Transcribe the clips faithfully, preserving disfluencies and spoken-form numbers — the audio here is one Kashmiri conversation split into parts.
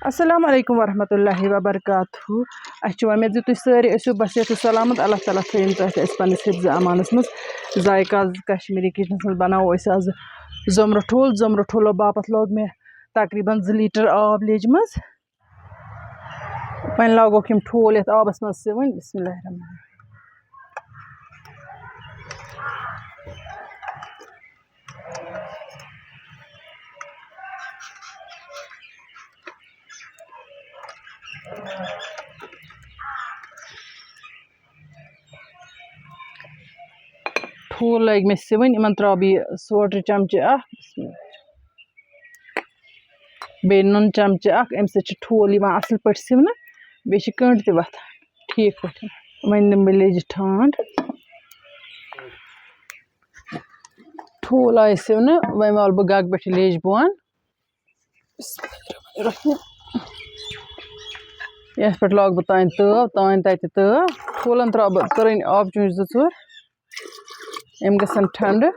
السلام علیکم ورحمۃ اللہ وبرکاتہ۔ اَسہِ چھِ وۄمید زِ تُہۍ سٲری ٲسِو بصحت و سلامت۔ اللہ تعالیٰ تھٲیِن تۄہہِ تہٕ اَسہِ پنٛنِس حفظ امانَس منٛز۔ ذائقہ کشمیٖری کِچنَس منٛز بَناوو أسۍ آز زۄمرٕ ٹھوٗل۔ زۄمرٕ ٹھوٗلو باپَتھ لوگ مےٚ تقریٖباً زٕ لیٖٹر آب لیٚجہِ منٛز۔ وۄنۍ لاگوکھ یِم ٹھوٗل یَتھ آبَس منٛز سِوٕنۍ۔ بسم اللہ الرحمن الرحیم۔ ٹھوٗل لٲگۍ مےٚ سِوٕنۍ، یِمَن ترٛاوٕ بہٕ یہِ سوڈٕ چمچہٕ اَکھ، بسم اللہ، بیٚیہِ نُن چمچہٕ اَکھ۔ اَمہِ سۭتۍ چھِ ٹھوٗل یِوان اَصٕل پٲٹھۍ سِونہٕ، بیٚیہِ چھِ کٔنٛڈ تہِ وۄتھان ٹھیٖک پٲٹھۍ۔ وۄنۍ دِمہٕ بہٕ لیٚجہِ ٹھانٛڈ۔ ٹھوٗل آیہِ سِونہٕ، وۄنۍ والہٕ بہٕ گَگہٕ پٮ۪ٹھ لیٚجہِ بۄن۔ بسم اللہ الرحمن الرحیم۔ یَتھ پٮ۪ٹھ لاگہٕ بہٕ تانۍ تٲو، تانۍ تَتہِ تٲو۔ ٹھوٗلَن ترٛاوٕ بہٕ تٔرٕنۍ آبہٕ چونچہِ زٕ ژور۔ یِم گژھن ٹھنٛڈٕ۔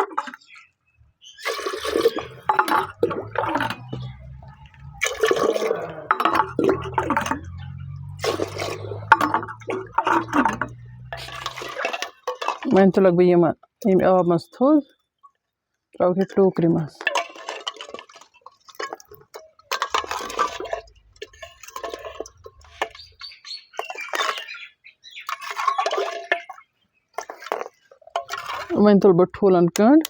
وۄنۍ تُلَکھ بہٕ یِم، ییٚمہِ آبہٕ منٛز تھوٚد۔ ترٛاوہوکھ یہِ ٹوٗکرِ منٛز۔ وۄنۍ تُلہٕ بہٕ ٹھوٗلَن کٔنٛڈ۔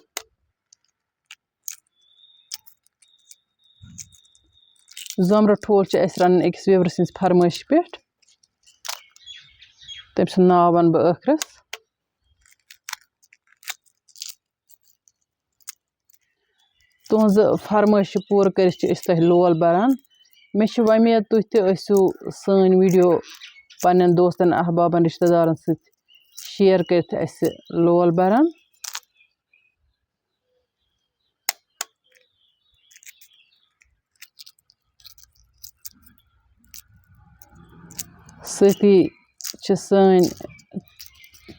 زۄمرٕ ٹھوٗل چھِ اَسہِ رَنٕنۍ أکِس viewer سٕنٛزِ فرمٲیشہِ پٮ۪ٹھ۔ تٔمۍ سُنٛد ناو وَنہٕ بہٕ ٲخرَس۔ تُہٕنٛزٕ فرمٲیشہِ پوٗرٕ کٔرِتھ چھِ أسۍ تۄہہِ لول بَران۔ مےٚ چھِ وۄمید تُہۍ تہِ ٲسِو سٲنۍ video پنٛنٮ۪ن دوستَن، احبابَن، رِشتہٕ دارَن سۭتۍ share کٔرِتھ اَسہِ لول بَران۔ سۭتی چھِ سٲنۍ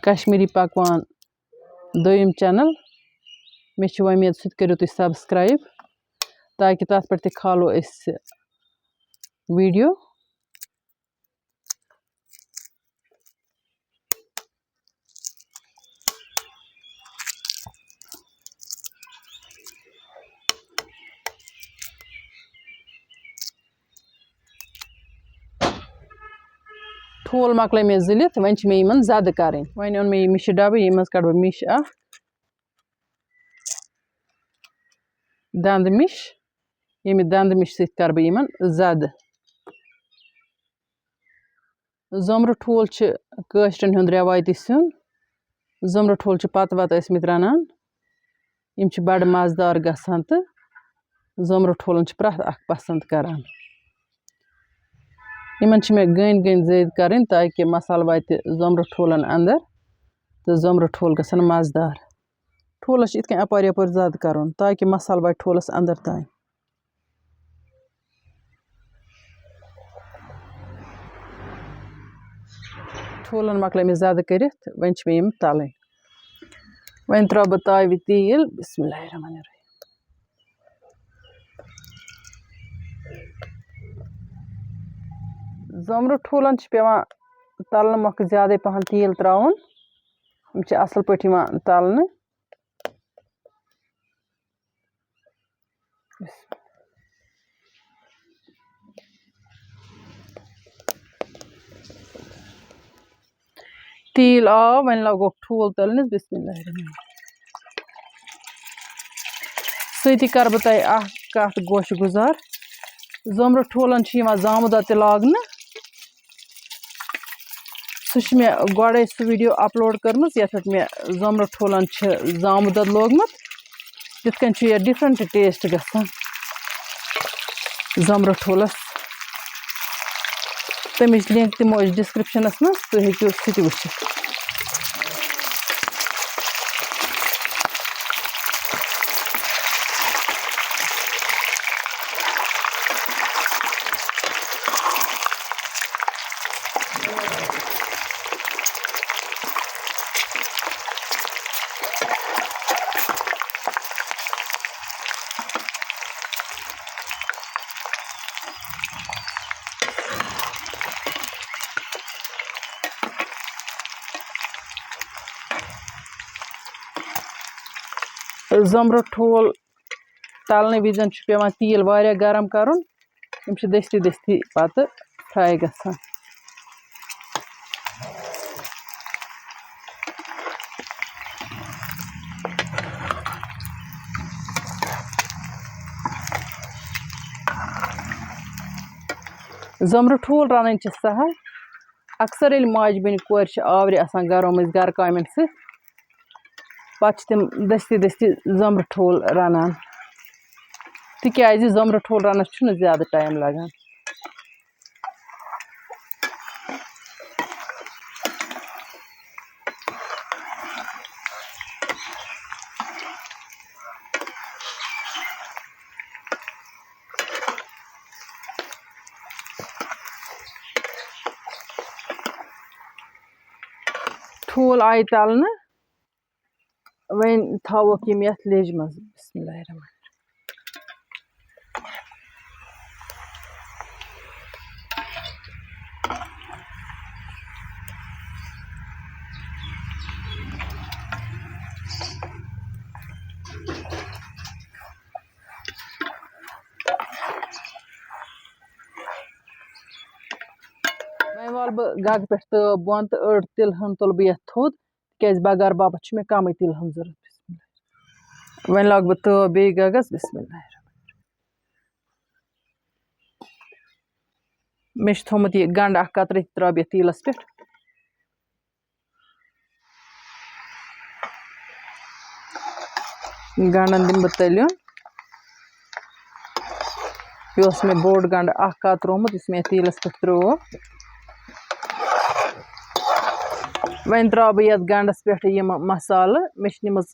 کشمیٖری پکوان دوٚیِم channel۔ مےٚ چھِ وۄمید سُہ تہِ کٔرِو تُہۍ subscribe، تاکہِ تَتھ پٮ۪ٹھ تہِ کھالو أسۍ video۔ ٹھوٗل مۄکلٲے مےٚ زٕلِتھ، وۄنۍ چھِ مےٚ یِمَن زَدٕ کَرٕنۍ۔ وۄنۍ اوٚن مےٚ یہِ مِشہِ ڈَبہٕ، ییٚمہِ منٛز کَڑٕ بہٕ مِش اَکھ، دَنٛدٕ مِش، ییٚمہِ دَنٛدٕ مِشہِ سۭتۍ کَرٕ بہٕ یِمَن زَدٕ۔ زۄمرٕ ٹھوٗل چھِ کٲشرٮ۪ن ہُنٛد رٮ۪وایتی سیُن۔ زۄمرٕ ٹھوٗل چھِ پَتہٕ وَتہٕ ٲسۍمٕتۍ رَنان۔ یِم چھِ بَڑٕ مَزٕدار گژھان تہٕ زۄمرٕ ٹھوٗلَن چھِ پرٛٮ۪تھ اَکھ پَسنٛد کَران۔ یِمَن چھِ مےٚ گٔنۍ گٔنۍ زٔدۍ کَرٕنۍ، تاکہِ مصالہٕ واتہِ زۄمرٕ ٹھوٗلَن اَندَر تہٕ زۄمرٕ ٹھوٗل گژھن مَزٕدار۔ ٹھوٗلَس چھِ یِتھ کٔنۍ اَپٲرۍ یَپٲرۍ زَدٕ کَرُن، تاکہِ مصالہٕ واتہِ ٹھوٗلَس اَندَر تام۔ ٹھوٗلَن مۄکلٲے مےٚ زَدٕ کٔرِتھ، وۄنۍ چھِ مےٚ یِم تَلٕنۍ۔ وۄنۍ ترٛاوٕ بہٕ تاوِ تیٖل۔ بسم اللہ الرحمن الرحیم۔ زۄمرٕ ٹھوٗلَن چھِ پٮ۪وان تَلنہٕ مۄکھٕ زیادَے پَہَن تیٖل ترٛاوُن۔ یِم چھِ اَصٕل پٲٹھۍ یِوان تَلنہٕ۔ تیٖل آو، وۄنۍ لاگوکھ ٹھوٗل تٔلنِس۔ بسم اللہ الرحمن الرحیم۔ سۭتی کَرٕ بہٕ تۄہہِ اَکھ کَتھ گوشہِ گُزار۔ زۄمرٕ ٹھوٗلَن چھِ یِوان زامہٕ دۄد تہِ لاگنہٕ۔ سُہ چھُ مےٚ گۄڈَے سُہ video upload کٔرمٕژ، یَتھ پٮ۪ٹھ مےٚ زۄمرٕ ٹھوٗلَن چھِ زامہٕ دۄد لوگمُت۔ تِتھ کٔنۍ چھُ یہِ different taste گژھان زۄمرٕ ٹھوٗلَس۔ تَمِچ link دِمو أسۍ description منٛز، تُہۍ ہیٚکِو سُہ تہِ وٕچھِتھ۔ زۄمرٕ ٹھوٗل تَلنہٕ وِزِ چھُ پٮ۪وان تیٖل واریاہ گرم کَرُن۔ یِم چھِ دٔستی دٔستی پَتہٕ fry گژھان۔ زۄمرٕ ٹھوٗل رَنٕنۍ چھِ سَہَل۔ اَکثر ییٚلہِ ماجہِ بیٚنہِ کورِ چھِ آورِ آسان گَرو مٔنٛزۍ گَرٕ کامٮ۪ن سۭتۍ، پَتہٕ چھِ تِم دٔستی دٔستی زۄمرٕ ٹھوٗل رَنان، تِکیٛازِ زۄمرٕ ٹھوٗل رَننَس چھُنہٕ زیادٕ time لَگان۔ ٹھوٗل آیہِ تَلنہٕ، وۄنۍ تھاووکھ یِم یَتھ لیٚجہِ منٛز۔ بسم اللہ الرحمن الرحیم۔ وۄنۍ والہٕ بہٕ گَگہٕ پٮ۪ٹھ تٲو بۄن تہٕ أڑ تِلہٕ ہن تُلہٕ بہٕ یَتھ تھوٚد، تِکیٛازِ بغار باپتھ چھُ مےٚ کَمٕے تِلہٕ ہن ضوٚرَتھ۔ بسم اللہ۔ وۄنۍ لاگہٕ بہٕ تٲو بیٚیہِ گَگَس۔ بسم اللہ الرحمن الرحیم۔ مےٚ چھُ تھوٚمُت یہِ گَنٛڈٕ اَکھ قطرٕ تہِ ترٛاوٕ بہٕ یَتھ تیٖلَس پٮ۪ٹھ۔ گنٛڈن دِمہٕ بہٕ تٔلیُن۔ یہِ اوس مےٚ بوٚڑ گنٛڈٕ اکھ کترومُت، یُس مےٚ تیٖلس پٮ۪ٹھ ترٛوو۔ وۄنۍ ترٛاوٕ بہٕ یتھ گنٛڈس پٮ۪ٹھ یِم مسالہٕ۔ مےٚ چھِ نِمٕژ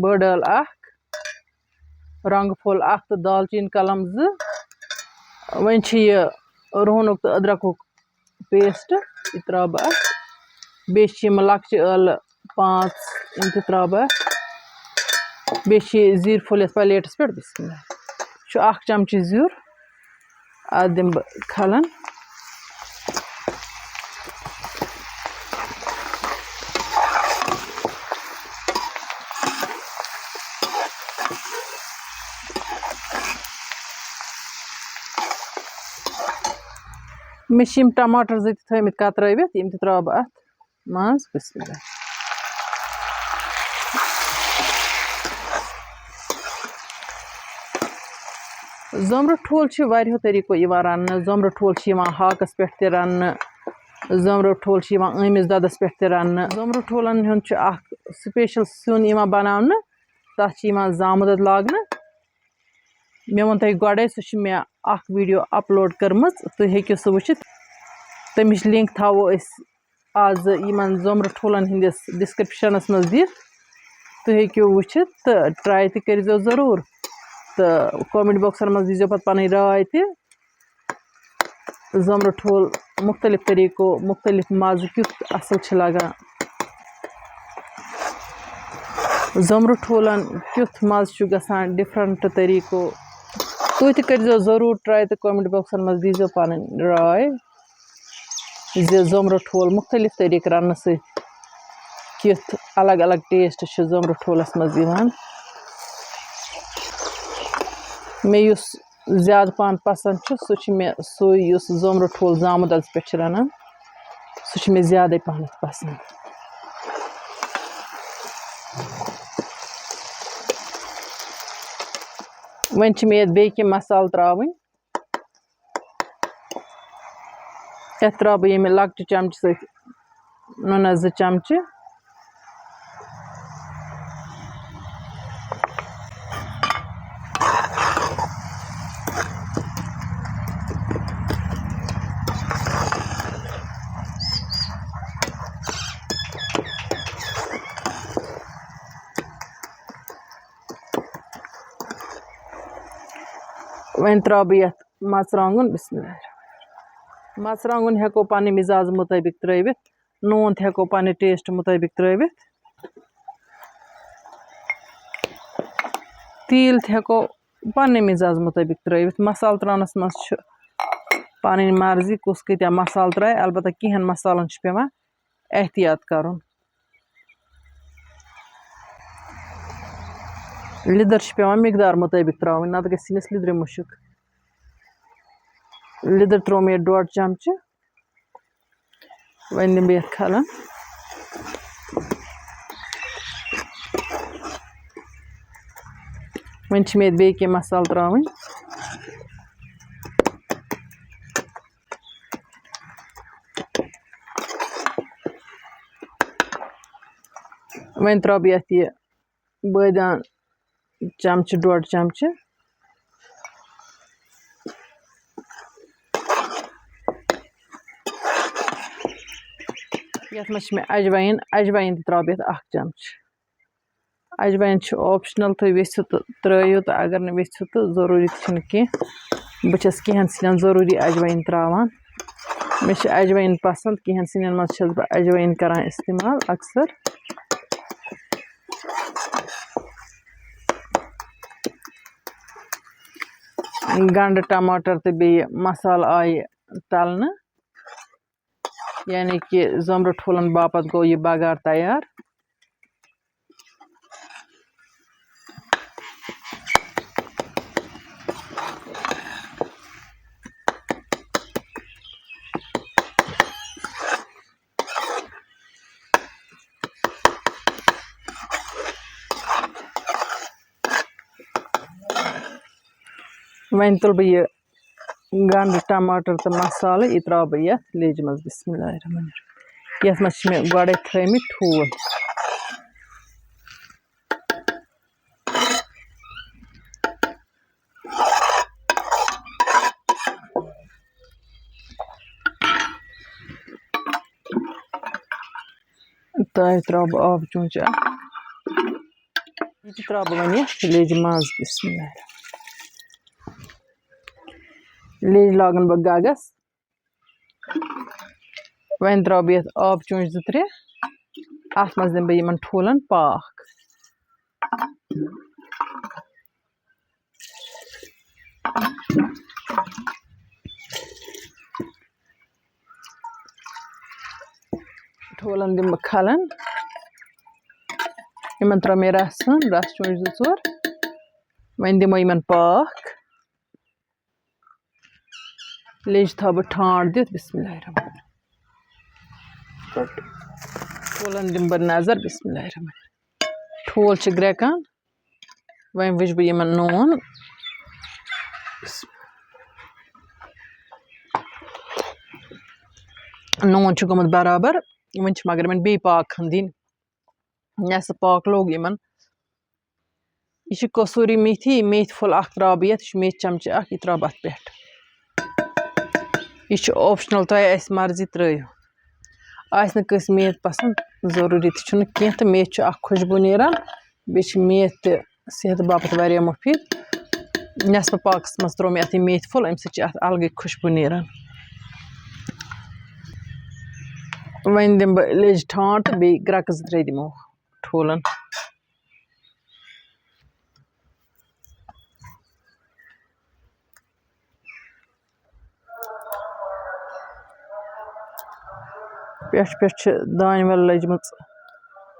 بٔڑ ٲل اکھ، رۄنٛگہٕ پھوٚل اکھ تہٕ دالچیٖن کلم زٕ۔ وۄنۍ چھِ یہِ رُہنُک تہٕ أدرکُک paste، یہِ ترٛاوٕ بہٕ اَتھ۔ بیٚیہِ چھِ یِم لۄکچہِ ٲلہٕ پانٛژھ، یِم تہِ ترٛاوٕ بہٕ اَتھ۔ بیٚیہِ چھِ یہِ زیٖر پھوٚل یَتھ plateس پٮ۪ٹھ، بسم اللہ۔ چھُ اَکھ چمچہٕ زیُر، اَتھ دِمہٕ بہٕ کھلَن۔ مےٚ چھِ یِم ٹماٹر زٕ تہِ تھٲومٕتۍ کترٲوِتھ، یِم تہِ ترٛاوٕ بہٕ اَتھ منٛز۔ بسم اللہ۔ زۄمرٕ ٹھوٗل چھِ واریاہو طریٖقو یِوان رَننہٕ۔ زۄمرٕ ٹھوٗل چھِ یِوان ہاکَس پٮ۪ٹھ تہِ رَننہٕ، زۄمرٕ ٹھوٗل چھِ یِوان ٲمِس دۄدَس پٮ۪ٹھ تہِ رَننہٕ۔ زۄمرٕ ٹھوٗلَن ہُنٛد چھُ اَکھ special سیُن یِوان بَناونہٕ، تَتھ چھِ یِوان زامہٕ دۄد لاگنہٕ۔ مےٚ ووٚن تۄہہِ گۄڈَے، سُہ چھِ مےٚ اَکھ video upload کٔرمٕژ، تُہۍ ہیٚکِو سُہ وٕچھِتھ۔ تَمِچ link تھاوو أسۍ آز یِمَن زۄمرٕ ٹھوٗلَن ہِنٛدِس descriptionس منٛز دِتھ۔ تُہۍ ہیٚکِو وٕچھِتھ تہٕ try تہِ کٔرۍزیو ضروٗر۔ تہٕ comment boxن منٛز دیٖزیو پَتہٕ پَنٕنۍ راے تہِ۔ زۄمرٕ ٹھوٗل مُختٔلِف طریٖقو، مُختٔلِف مَزٕ کیُتھ اَصٕل چھِ لَگان۔ زۄمرٕ ٹھوٗلَن کیُتھ مَزٕ چھُ گژھان different طریٖقو۔ تُہۍ تہِ کٔرۍزیو ضروٗر try تہٕ comment boxن منٛز دیٖزیو پَنٕنۍ راے زِ زۄمرٕ ٹھوٗل مُختٔلِف طریٖقہٕ رَننہٕ سۭتۍ کیُتھ الگ الگ taste چھُ زۄمرٕ ٹھوٗلَس منٛز یِوان۔ مےٚ یُس زیادٕ پَہَن پَسنٛد چھُ، سُہ چھُ مےٚ سُے یُس زۄمرٕ ٹھوٗل زامہٕ دۄدَس پٮ۪ٹھ چھِ رَنان، سُہ چھُ مےٚ زیادَے پَہَنَتھ پَسنٛد۔ وۄنۍ چھِ مےٚ یَتھ بیٚیہِ کینٛہہ مصالہٕ ترٛاوٕنۍ۔ یَتھ ترٛاوٕ بہٕ ییٚمہِ لۄکٹہِ چمچہٕ سۭتۍ نُنَس زٕ چمچہٕ۔ وۄنۍ ترٛاوٕ بہٕ یَتھ مرژٕوانٛگُن۔ بسم اللہ الرحمن الرحیم۔ مرژٕوانٛگُن ہٮ۪کو پنٕنہِ مِزاز مُطٲبِق ترٛٲوِتھ، نوٗن تہِ ہٮ۪کو پنٕنہِ taste مُطٲبِق ترٛٲوِتھ، تیٖل تہِ ہٮ۪کو پنٕنہِ مِزاز مُطٲبِق ترٛٲوِتھ۔ مصالہٕ ترٛاونَس منٛز چھُ پنٕنۍ مرضی کُس کۭتیٛاہ مصالہٕ ترٛاوِ، البتہ کینٛہَن مصالَن چھُ پٮ۪وان احتیاط کَرُن۔ لیٚدٕر چھِ پٮ۪وان مقدار مُطٲبِق ترٛاوٕنۍ، نَتہٕ گژھِ سِنِس لیٚدرِ مُشُک۔ لیٚدٕر ترٛوو مےٚ یَتھ ڈۄڈ چمچہٕ۔ وۄنۍ دِمہٕ بہٕ یَتھ کھلَن۔ وۄنۍ چھِ مےٚ یَتھ بیٚیہِ کینٛہہ مصالہٕ ترٛاوٕنۍ۔ وۄنۍ ترٛاوٕ بہٕ یَتھ یہِ بٲدیان چمچہٕ، ڈۄڈ چمچہٕ۔ یَتھ منٛز چھِ مےٚ اجوایِن، اجوایِن تہِ ترٛاوٕ بہٕ یَتھ اَکھ چمچہٕ۔ اجوایِن چھِ optional، تُہۍ یژھِو تہٕ ترٛٲیِو، تہٕ اگر نہٕ یژھِو تہٕ ضروٗری تہِ چھُنہٕ کینٛہہ۔ بہٕ چھَس کینٛہَن سِنٮ۪ن ضروٗری اجوایِن ترٛاوان۔ مےٚ چھِ اجوایِن پسنٛد، کینٛہَن سِنٮ۪ن منٛز چھَس بہٕ اجوایِن کران استعمال اکثر۔ گنٛڈٕ، ٹماٹر تہٕ بیٚیہِ مصالہٕ آیہِ تَلنہٕ، یعنی کہِ زۄمرٕ ٹھوٗلَن باپتھ گوٚو یہِ بَگار تیار۔ وۄنۍ تُلہٕ بہٕ یہِ گنٛڈٕ، ٹماٹر تہٕ مصالہٕ، یہِ ترٛاوٕ بہٕ یَتھ لیٚجہِ منٛز۔ بسم اللہ الرحمن الرحیم۔ یَتھ منٛز چھِ مےٚ گۄڈَے تھٲیمٕتۍ ٹھوٗل۔ تۄہہِ ترٛاوٕ بہٕ آبہٕ چونٛچہٕ اَکھ۔ یہِ تہِ ترٛاوٕ بہٕ وۄنۍ یَتھ لیٚجہِ منٛز۔ بسم اللہ الرحمن الرحیم۔ لیٚجہِ لاگَن بہٕ گَگَس۔ وۄنۍ ترٛاوٕ بہٕ یَتھ آبہٕ چونٛچہٕ زٕ ترٛےٚ۔ اَتھ منٛز دِمہٕ بہٕ یِمَن ٹھوٗلَن پاکھ۔ ٹھوٗلَن دِمہٕ بہٕ کھَلَن۔ یِمَن ترٛٲو مےٚ رَسَن، رَس چونٛچہٕ زٕ ژور۔ وۄنۍ دِمو یِمَن پاکھ۔ لیٚجہِ تھاوٕ بہٕ ٹھانٛڈ دِتھ۔ بسم اللہ الرحمن الرحیم۔ ٹھوٗلَن دِمہٕ بہٕ نظر۔ بسم اللہ الرحمن الرحیم۔ ٹھوٗل چھِ گرٛٮ۪کان۔ وۄنۍ وٕچھِ بہٕ یِمَن نوٗن۔ نوٗن چھُ گوٚمُت برابر۔ وۄنۍ چھِ مگر یِمَن بیٚیہِ پاکھ کھنٛڈ دِنۍ۔ نٮ۪صٕف پاکھ لوٚگ یِمَن۔ یہِ چھِ کسوٗری میتھی، میتھِ پھوٚل اَکھ ترٛاوٕ بہٕ یَتھ، یہِ چھُ میتھِ چمچہٕ اَکھ، یہِ ترٛاوٕ بہٕ اَتھ پٮ۪ٹھ۔ یہِ چھُ optional، تۄہہِ آسہِ مرضی ترٛٲیِو۔ آسہِ نہٕ کٲنٛسہِ میتھ پسنٛد، ضروٗری تہِ چھُنہٕ کینٛہہ، تہٕ میتھ چھُ اَکھ خوشبوٗ نیران، بیٚیہِ چھِ میتھ تہِ صحت باپتھ واریاہ مُفیٖد۔ نٮ۪صفہٕ پاکَس منٛز ترٛوو مےٚ اَتھ یہِ میتھِ پھوٚل، اَمہِ سۭتۍ چھِ اَتھ الگٕے خوشبوٗ نیران۔ وۄنۍ دِمہٕ بہٕ لیٚجہِ ٹھانٛڈ تہٕ بیٚیہِ گرٛٮ۪کہٕ زٕ ترٛےٚ دِمو ٹھوٗلَن۔ پٮ۪ٹھ پٮ۪ٹھ چھِ دانہِ وَل لٔجمٕژ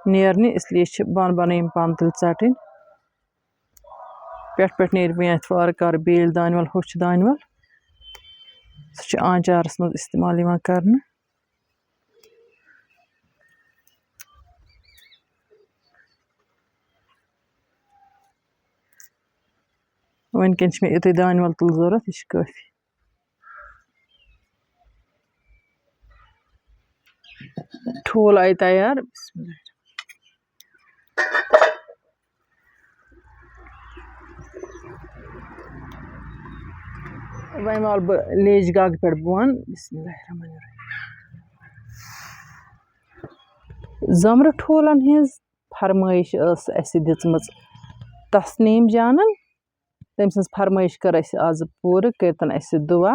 نیرنہِ، اس لیے چھِ بۄنہٕ بۄنہٕ یِم پَنہٕ تُلۍ ژَٹٕنۍ۔ پٮ۪ٹھ پٮ۪ٹھ نیرِ وۄنۍ اَتھ وارٕ کارٕ بیٚیہِ ییٚلہِ دانہِ وَل ہوٚچھ دانہِ وَل۔ سُہ چھُ آنٛچارَس منٛز استعمال یِوان کرنہٕ۔ وٕنکٮ۪ن چھِ مےٚ یُتُے دانہِ وَل تُل ضوٚرَتھ، یہِ چھُ کٲفی۔ ٹھوٗل آیہِ تیار۔ بسم اللہ۔ وۄنۍ والہٕ بہٕ لیجہِ گاگہٕ پٮ۪ٹھ بۄن۔ بسم اللہ الرحمن الرحیم۔ زۄمرٕ ٹھوٗلَن ہٕنٛز فرمٲیش ٲس اَسہِ دِژمٕژ تسنیٖم جانَن۔ تٔمۍ سٕنٛز فرمٲیش کٔر اَسہِ آز پوٗرٕ، کٔرۍتَن اَسہِ دُعا۔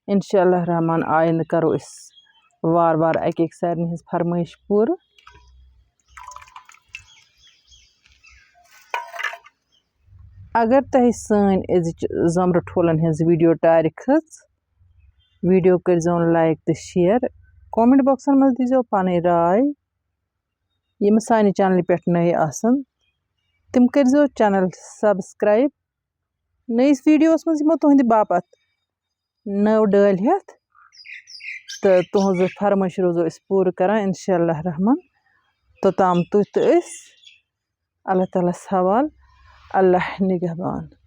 اِنشاء اللہ الرحمن، آیندٕ کَرو أسۍ وارٕ وارٕ اَکہِ اَکہِ سارنٕے ہٕنٛز فرمٲیش پوٗرٕ۔ اگر تۄہہِ سٲنۍ أزِچ زۄمرٕ ٹھوٗلَن ہٕنٛز ویٖڈیو ٹارِ کھٔژ، ویٖڈیو کٔرۍزیون like تہٕ share۔ Comment boxن منٛز دیٖزیو پَنٕنۍ راے۔ یِم سانہِ چینلہِ پٮ۪ٹھ نٔے آسَن، تِم کٔرۍزیو چینل سبسکرایب۔ نٔیِس ویٖڈیوَس منٛز یِمو تُہٕنٛدِ باپتھ نٔو ڈٲلۍ ہٮ۪تھ، تہٕ تُہٕنٛز فرمٲیش روزو أسۍ پوٗرٕ کران انشاء اللہ رحمان۔ توٚتام تُہۍ تہٕ أسۍ، اللہ تعالیٰ ہَس حوال، اللہ نگہبان۔